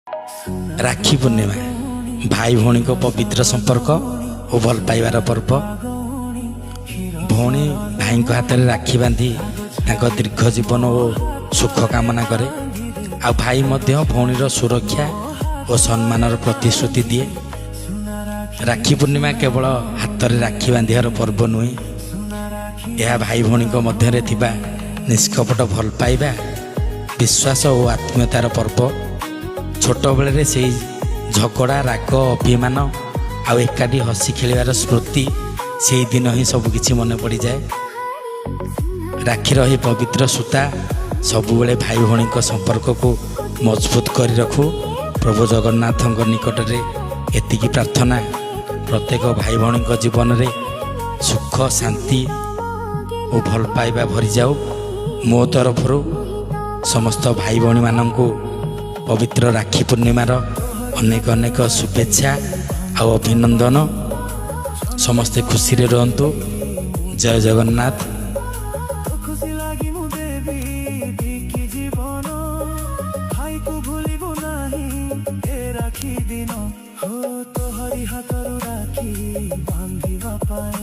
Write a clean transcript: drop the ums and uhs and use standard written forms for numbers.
ରାକ୍ଷୀ ପୂର୍ଣ୍ଣିମା ଭାଇ ଭଉଣୀଙ୍କ ପବିତ୍ର ସମ୍ପର୍କ ଓ ଭଲ ପାଇବାର ପର୍ବ। ଭଉଣୀ ଭାଇଙ୍କ ହାତରେ ରାକ୍ଷୀ ବାନ୍ଧି ତାଙ୍କ ଦୀର୍ଘ ଜୀବନ ଓ ସୁଖ କାମନା କରେ, ଆଉ ଭାଇ ମଧ୍ୟ ଭଉଣୀର ସୁରକ୍ଷା ଓ ସମ୍ମାନର ପ୍ରତିଶ୍ରୁତି ଦିଏ। ରାକ୍ଷୀ ପୂର୍ଣ୍ଣିମା କେବଳ ହାତରେ ରାକ୍ଷୀ ବାନ୍ଧିବାର ପର୍ବ ନୁହେଁ, ଏହା ଭାଇ ଭଉଣୀଙ୍କ ମଧ୍ୟରେ ଥିବା ନିଷ୍କପଟ ଭଲ ପାଇବା, ବିଶ୍ୱାସ ଓ ଆତ୍ମୀୟତାର ପର୍ବ। ଛୋଟବେଳରେ ସେଇ ଝଗଡ଼ା, ରାଗ, ଅଭିମାନ ଆଉ ଏକାଠି ହସି ଖେଳିବାର ସ୍ମୃତି, ସେଇ ଦିନ ହିଁ ସବୁକିଛି ମନେ ପଡ଼ିଯାଏ। ରାକ୍ଷୀର ଏହି ପବିତ୍ର ସୂତା ସବୁବେଳେ ଭାଇ ଭଉଣୀଙ୍କ ସମ୍ପର୍କକୁ ମଜବୁତ କରି ରଖୁ। ପ୍ରଭୁ ଜଗନ୍ନାଥଙ୍କ ନିକଟରେ ଏତିକି ପ୍ରାର୍ଥନା, ପ୍ରତ୍ୟେକ ଭାଇ ଭଉଣୀଙ୍କ ଜୀବନରେ ସୁଖ, ଶାନ୍ତି ଓ ଭଲ ପାଇବା ଭରିଯାଉ। ମୋ ତରଫରୁ ସମସ୍ତ ଭାଇ ଭଉଣୀମାନଙ୍କୁ ପବିତ୍ର ରାକ୍ଷୀ ପୂର୍ଣ୍ଣିମାର ଅନେକ ଅନେକ ଶୁଭେଚ୍ଛା ଆଉ ଅଭିନନ୍ଦନ। ସମସ୍ତେ ଖୁସିରେ ରୁହନ୍ତୁ। ଜୟ ଜଗନ୍ନାଥ। ଖୁସି ଲାଗି ମୁଁ ଦେବି ବିକି ଜୀବନ, ଭାଇକୁ ଭୁଲିବୁ ନାହିଁ ଏ ରାକ୍ଷୀ ଦିନ। ହୋ, ତୋହରି ହାତରୁ ରାକ୍ଷୀ ବାନ୍ଧିବା ପାଇଁ।